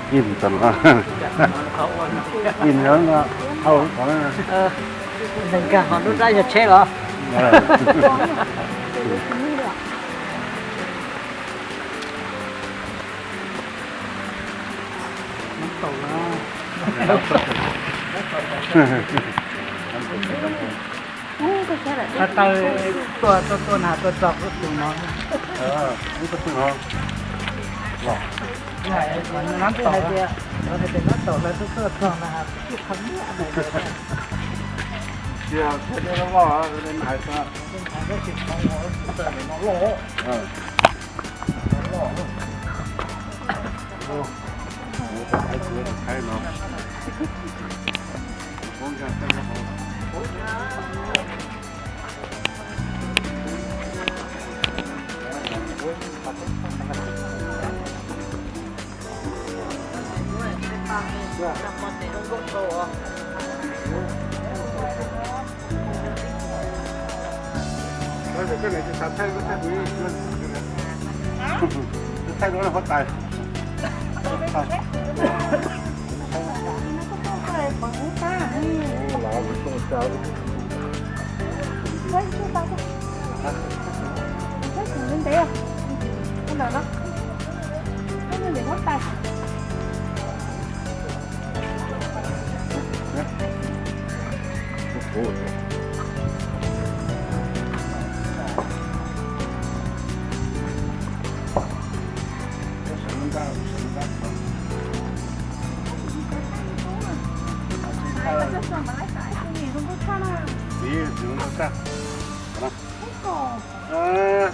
Ib tag, ib no, hau qhov. Neeg nkag hov nruab nrab yog tsheb los? Taw tuaj tuaj na tuaj txog kuj tus no. Tus no los. Nab tau, nab tau lawv tuaj tuaj txog na. Cia thiab loj nais no loj.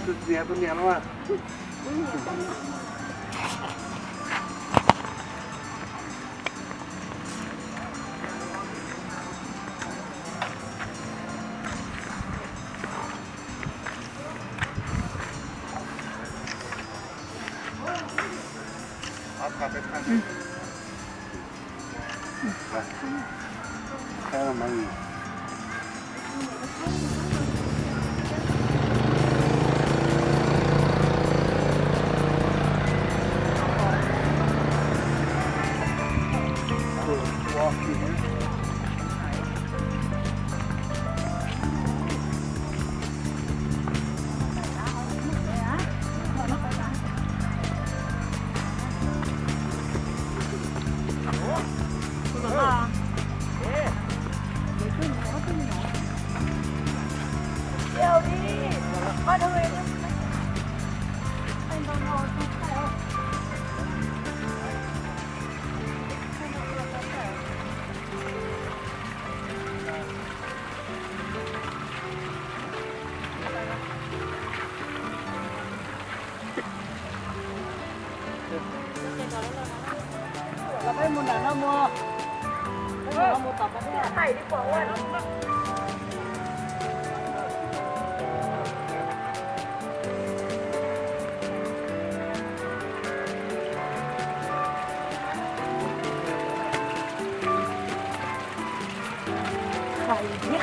Tus niam, tus niam no.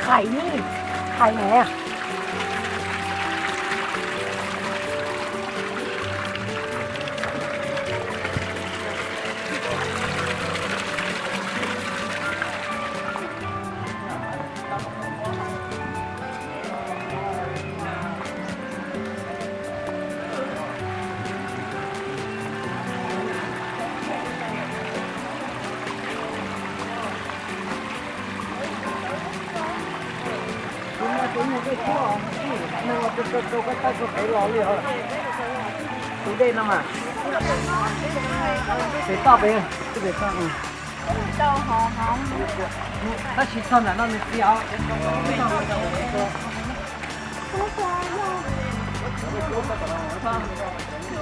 Khais, khais, khais ne. Tus dej no mas, pem toj pem, pem toj. Tab sis txog nram no nws txias. Nws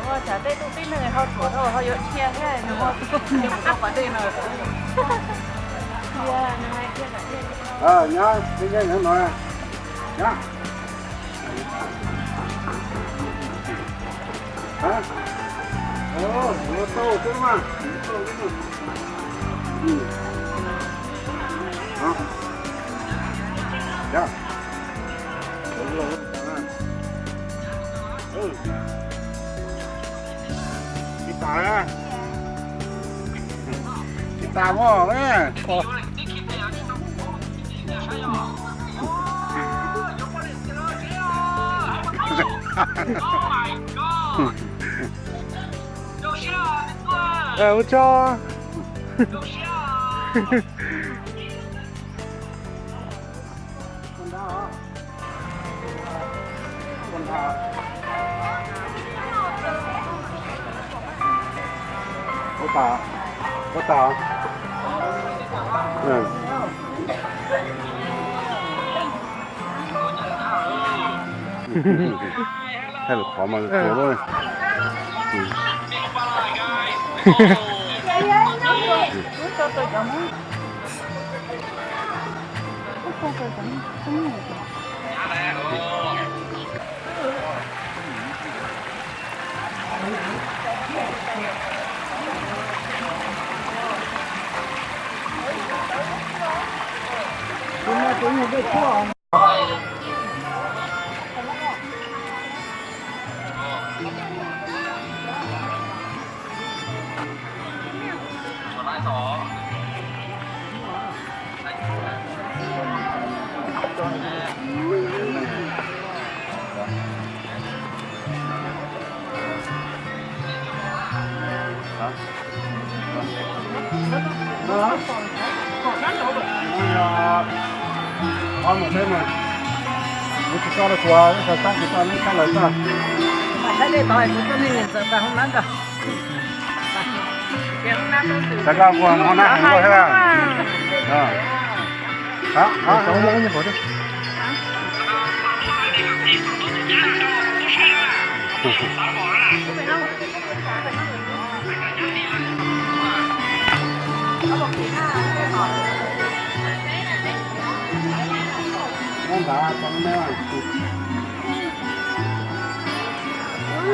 ua tsam tej tub tib neeg ho tshuav dhau ho yuav dhia thiab nws ua mus tau pas dej no. Nyob, nyob no. Nyob. Hã? Ua tau xwb mas. Tsis tas, tsis tas mog. Ua tsaug. Ua tas, ua tas. Thaij lawm qhov mas tsuas lawm. Tsis tso rau kuv, tsis tso, tsis tso, neb tso lawm tso. Saib dej tod kuv tuaj nej niam ntxawm tas hoob nab ntag. Tag koj ua hoob nab heev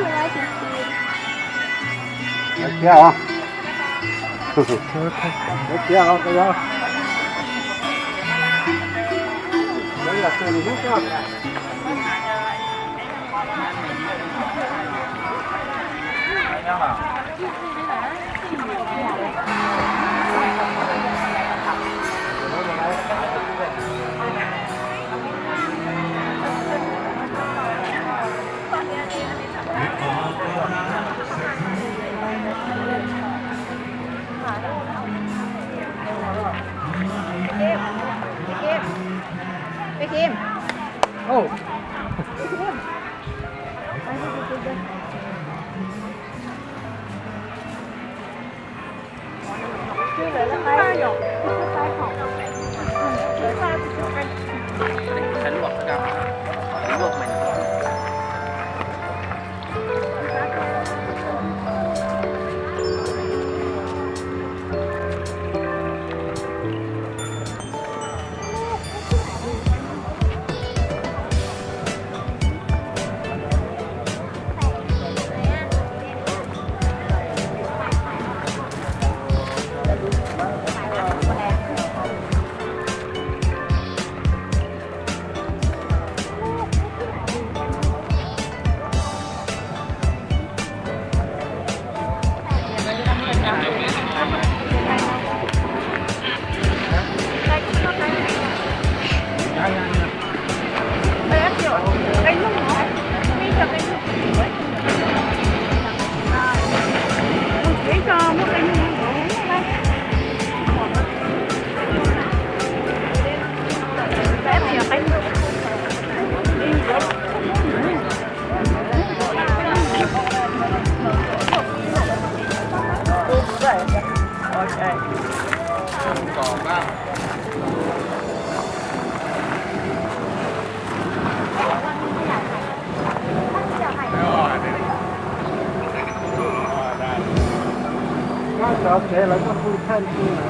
luaj thiab. Lawv khiav os. Lawv khiav os, koj yog. Lawv yog tus nws hlub koj. Cov tsev lawv tuaj pw thaij pw na.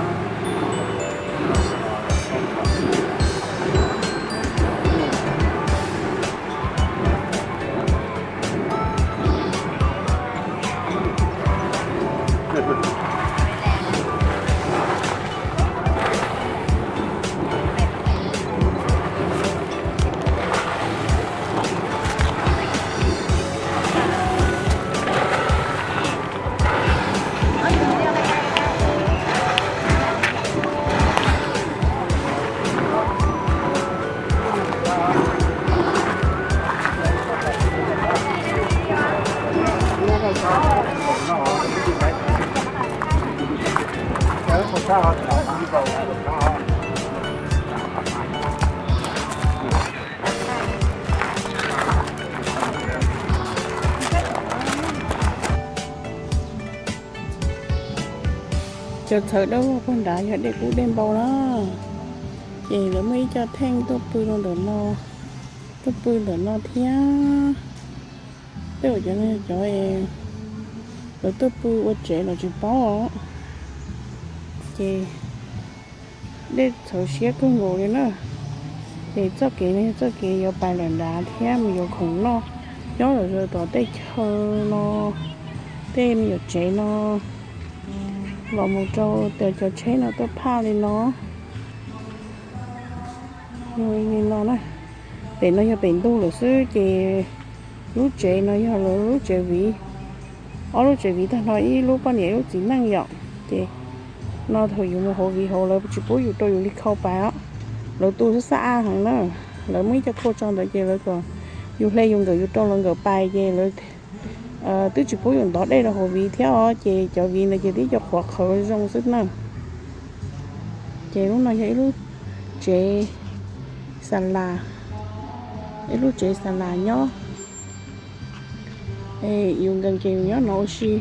Cov txhawv dawb vog puag nrad yog dej kub dej npau na. Ces lawv muaj ib co theej tuaj pw rau ntawm no, tuaj pw ntawm no thiab. Tej zaum cov no yog cov lawv tuaj pw ua tsev los tsis paub os. Ces dej txhawv siab kawg nkaus li na. Ces txoj kev no yog txoj kev yuav pais lawm nrad thiab mus yuav khoom noj nyob lawm tom tej chaw no, tej me nyuam tsev no, los mus rau tias cov tsheb no tuaj phaj li no. Li no na, pem no yog pem ntug lawm xwb ces lub tsev no yog lawv lub tsev viv. Ob lub tsev viv tag nrho ib lub poj niam ib lub txiv neej yom. Ces no thaum yus mus hauv viv hauv lawv tsis pub yus rau yus li khau pais os. Lawv tu xab xab ab heev na. Lawv muaj ib co khau tso ntawd ces lawv kom yus hle yus nkawm yus rau lawv nkawm pais ces lawv twb tsis pub yus ntov dej rau hauv viv thiab os. Ces cov viv ntawd ces tib co qhuav qhawv zoo xwb na. Ces lub no yog ib lub tsev xa las, ib lub tsev xa las nyob. Yus nkees ces yus nyob no ua si.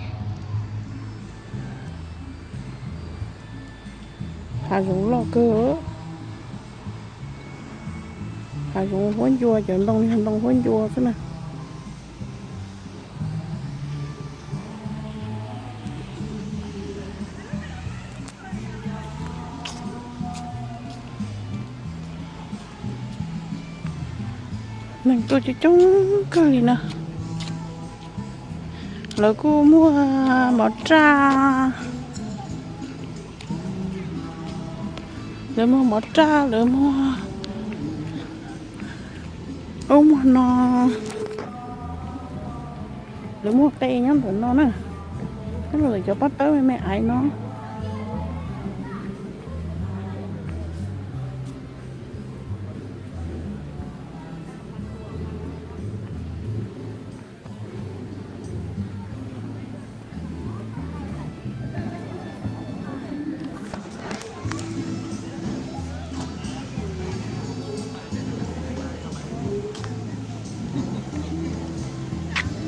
Hav zoov loj kawg. Hav zoov huab ncua, cov ntoo yog ntoo huab ncua xwb na. Neeg tuaj coob coob kawg li na. Lawv kuj muag mov raj, lawv muag mov raj, lawv muag ub muag no, lawv muag qe nyob ntawm no na. Nyob los ntawm cov pob tawb me me aiv no.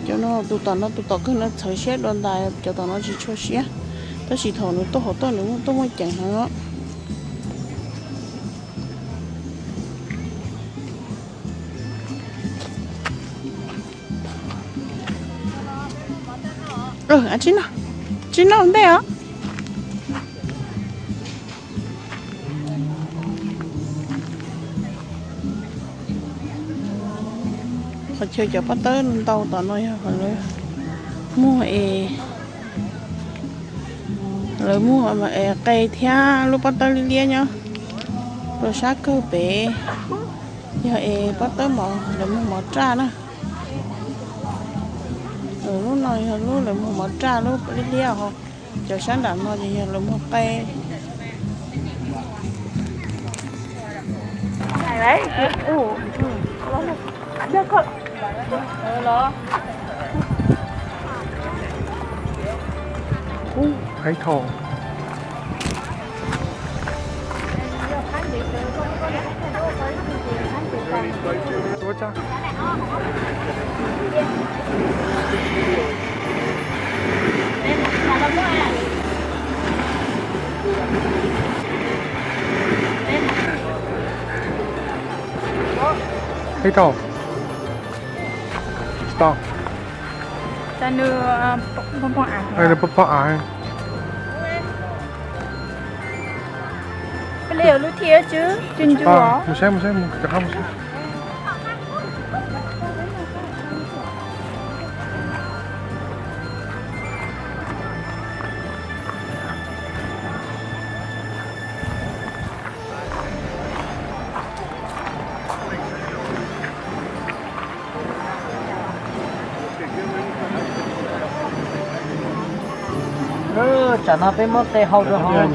Cov no tus tom no tus tom kawg no txhawv siab dua ntais, cov tom no tsis tshua siab. Tab sis thaum nws tuaj hauv tuaj nws muaj tuaj muaj ceem heev os. Tsis noj, tsis noj ntej os. Qhov chaw cov pob tawb ntau tom no yog muag es, lawv muag es qe thiab lub pob tawb liab liab nyob rau sab kawg pem. Yog es pob tawb mov, lawv muag mov raj na. Lub no yog lub lawv muag mov raj lub liab liab os. Cov sab nram no ces yog lawv muag qe. Ib tau. Tsis tau. Nws poob poob av. Tej yog lub thib ib tswb, tswb ntsuab. Mus saib, mus saib, mus rov qab mus saib. Tsam no peb muab tej hau rau hauv,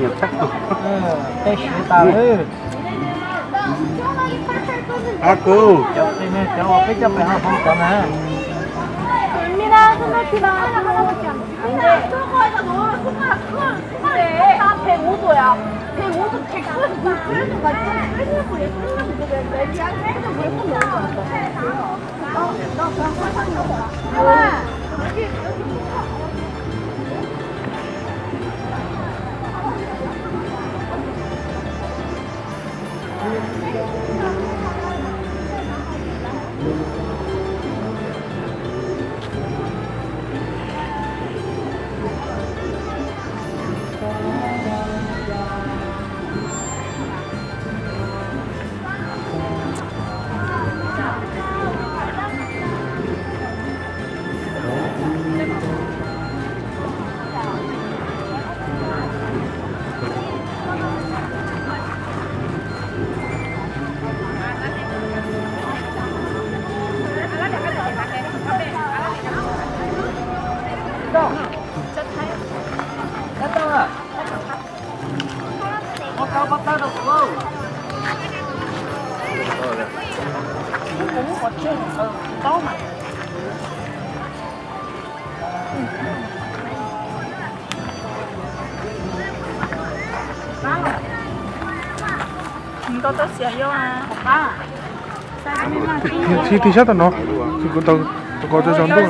tej siav tas lawm. Cov uas peb coj pem hau hau cov na. Tsis tig sab tom no, tus ko tso tso ntuj.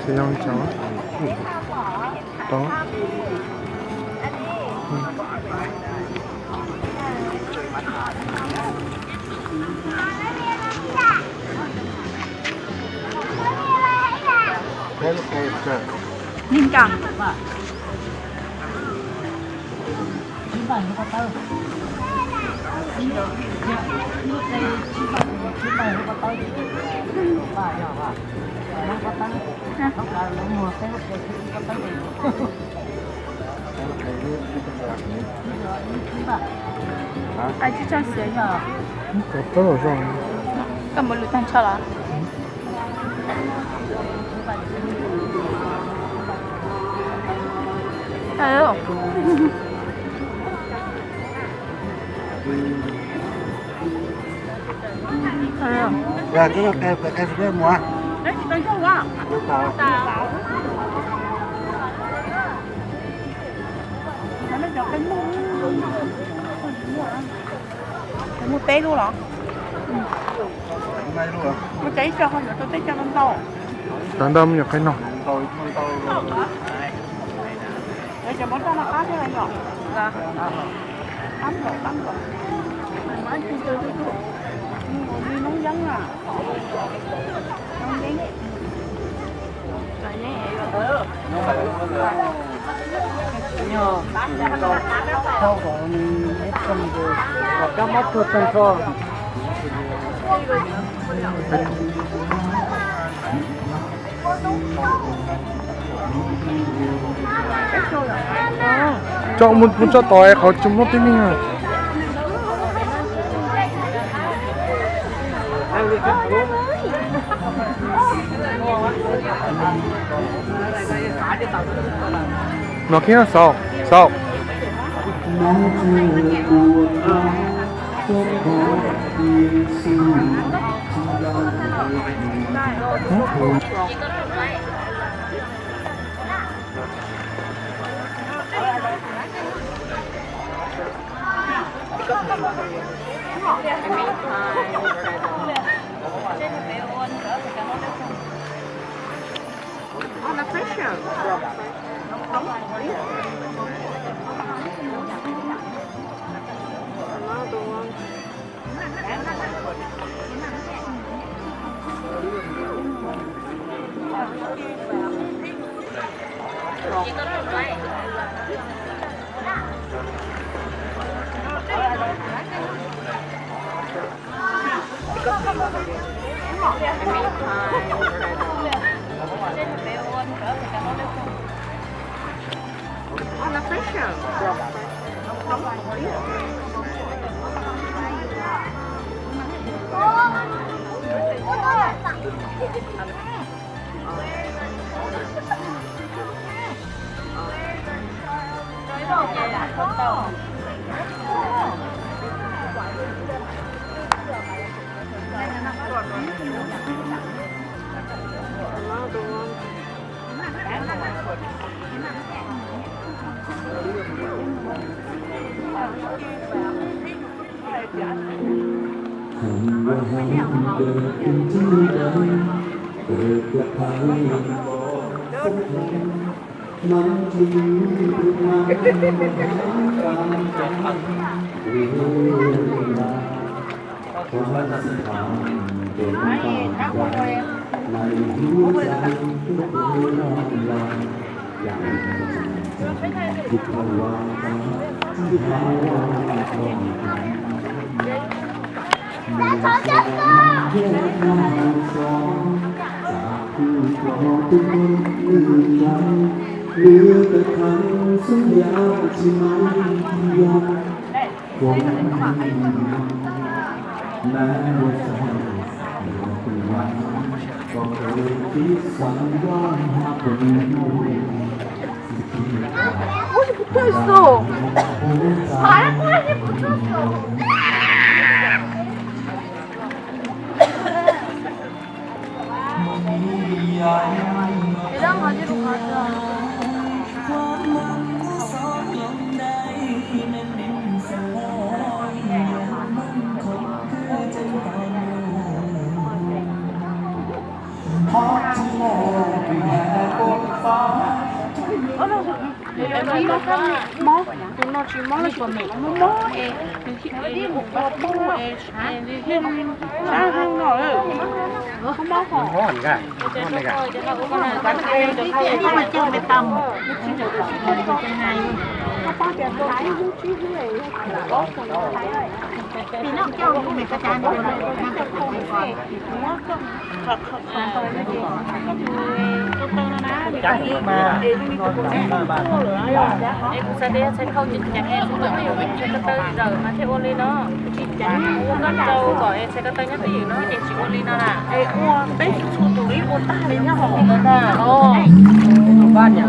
Xi Long cov. Tau. Nin ka. Ai tsis tso siav yog. Koj mus lwm tag nrho los? Muaj peb lub los? Muaj cov ib co ho yuav tau teb cov ntau. Cov ntau me nyuam qhov no. Tso mus, mus tso tod, qhov tsis muaj tib neeg. No kiag xaus, xaus. Mob, tus no tsis mob, tus no mob es nws ua poob es sab heev no lawm. Mob hos. Es kuv xav tias txhais khau tsis ceev es txhais ko twb yuav mus txhais ko taw zawm mas thiaj ua li no. Ua koj rau kom es txhais ko taw nyob twj ywm no ces tsis ua li no na. Es ua peb txhua tus li ua tag li nyob hauv ntawd ntag.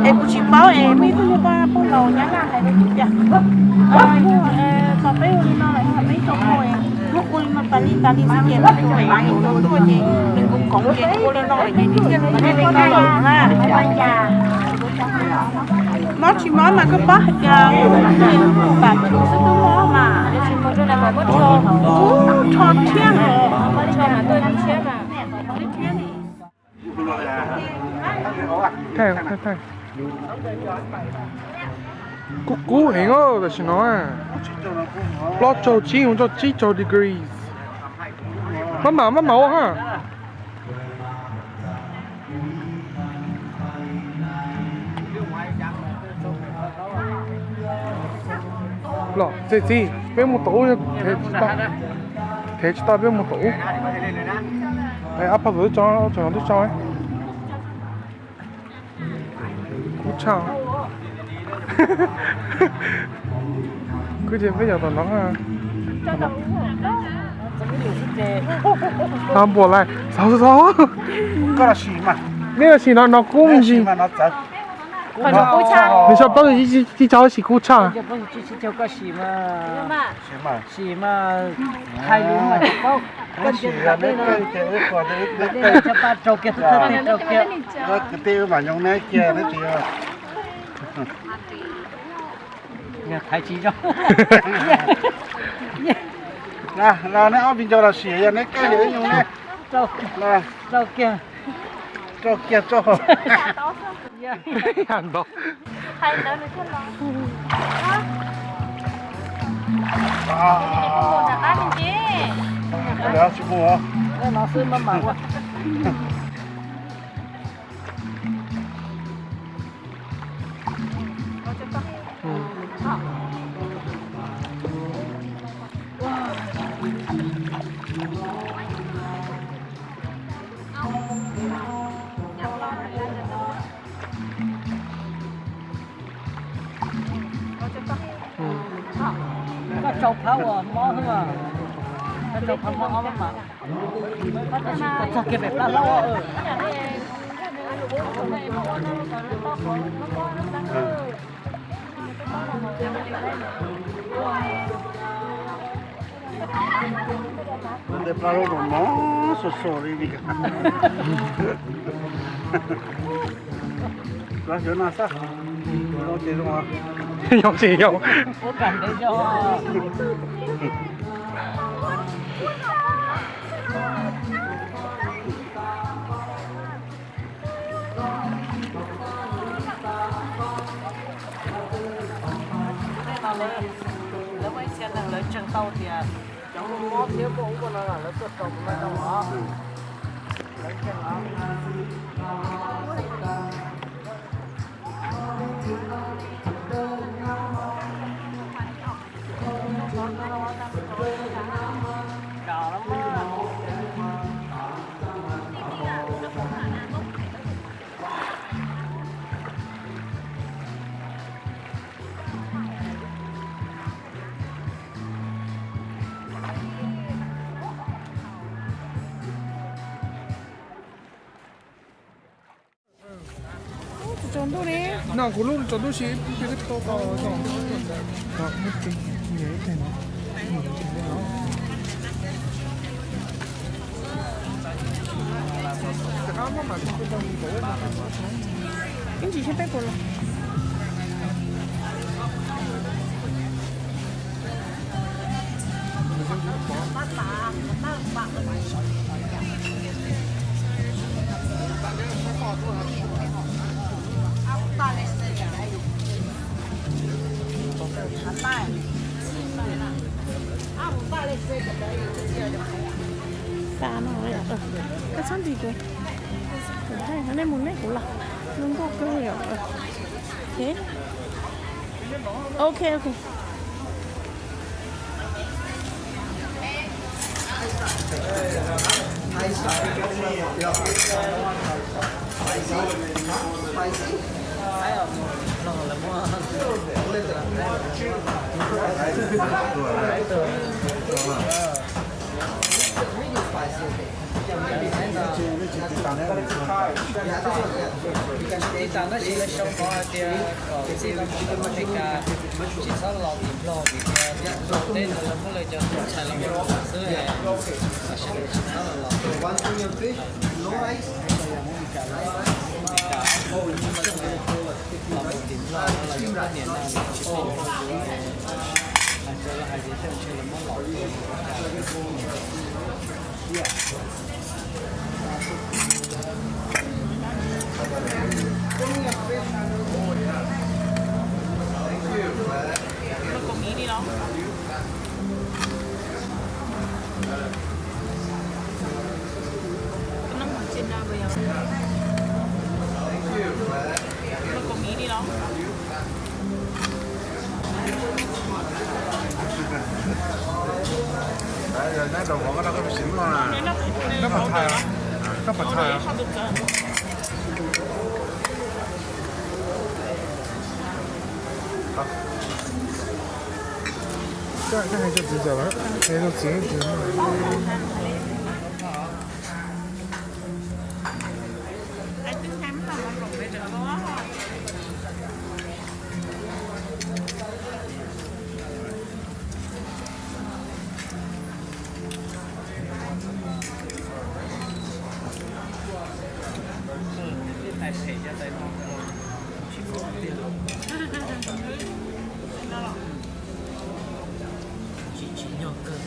Es kuv tsis paub es muaj ib tug nyuag poj laus Nyab Laj hais li tias, kom peb ua li no lawm, peb tso khau es hnub ua li no tas li tas li xwb ces peb tus pais tuaj ces nws nkoos nkoos ces ua li no lawm ces nws thiaj li ua li no lawm na. Mob tsis mob mas koj paub hais tias pam tshum xwb twb mob mas. Rho thiab. Kub kub heev os tam sim no. Plaub caug tsib mus txog tsib caug degrees. Maj mam maj mam ua ha. Los txiv txiv, peb mus tom ub, thev tsis tau, peb mus tom ub. Ab pha txawm twb tso, tso twb tso. Tshaj. Kuv ces peb yog tom no. Ho npuam lais, xav xav. Koj los sim mas. Neb los sim no, no kub me ntsis. Nws xyov plaub yim tsis tau sim kub tshaj. Sim mas, hais lus mas tsis paub. Koj ntsia nram dej no, nram dej no cov paj rau kiag, rau kiag, rau kiag. Kwv tij wb mam nyob neb kiag, neb tsis yog. Thaiv tsis zoo. Los neb ob viv ncaus los sim, yog neb kawg li wb nyoo neb. Rau kiag, rau kiag, rau. Koj tsau phab uas mob xwb mas, koj tsau phab mob ob mas, koj tab sis koj txog kiag pem plab hlaub. Ntawm plab hlaub no mos mos xua xua li li. Los xyov no xwb, zoo ces zoo. Zoo ces zoo. Tej no lawv muaj ib txhia neeg lawv tseem tau tias cov muaj mob thiab muaj ub muaj no lawv tuaj rau mus no rau os. Lawv tseem os. Tsaus ntuj li. No kuv lub tsaus ntuj si, ib pliag twb dhau tau. Ib ntsis seb peb puas los. Koj txhob nti kuv. Nej mus nej kuv los. Zoo nkauj kawg li os. Ok, ok. Tib tas tab sis lawv sau qhov hais tias kom txij no mus tom Amelikas tsis txhob los tim Nplog vim tias tim Nplog teb ntawd lawv muab lawv cov tus ntxhais los ua luam xwb, tam sim no tsis txhob los los. Los mus tim Nplog no los yog poj niam no tsis pom yuav, hais tias los hais tias tej ntshe lawv muab los. Koj hais rau txiv txawm los, hais rau txiv. Tsis tsim nyog kawg.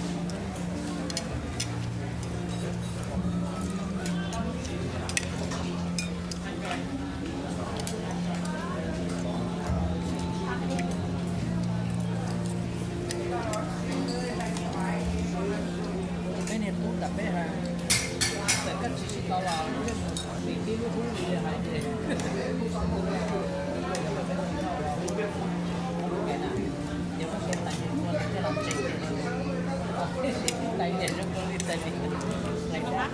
Peb niag tub ntawm peb hais, txawm koj tsis tsis tau los nim tib lub hnub li hais ces yog muab kiag tais ua coj los ntseeg tias lais tias zoo li tais li lais dab.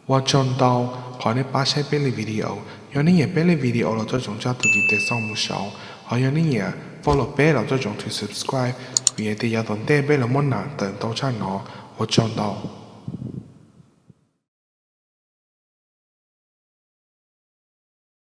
Ua tsaug ntau qhov nej pab saib peb li video. Yog nej nyiam peb li video los tuaj tsoom tsa tus tiv tes xoj mus saud, hos yog nej nyiam follow peb los tuaj tsoom tw subscribe, vim hais tias yav tom ntej peb los muab nam tawm ntau tshaj no. Ua tsaug ntau.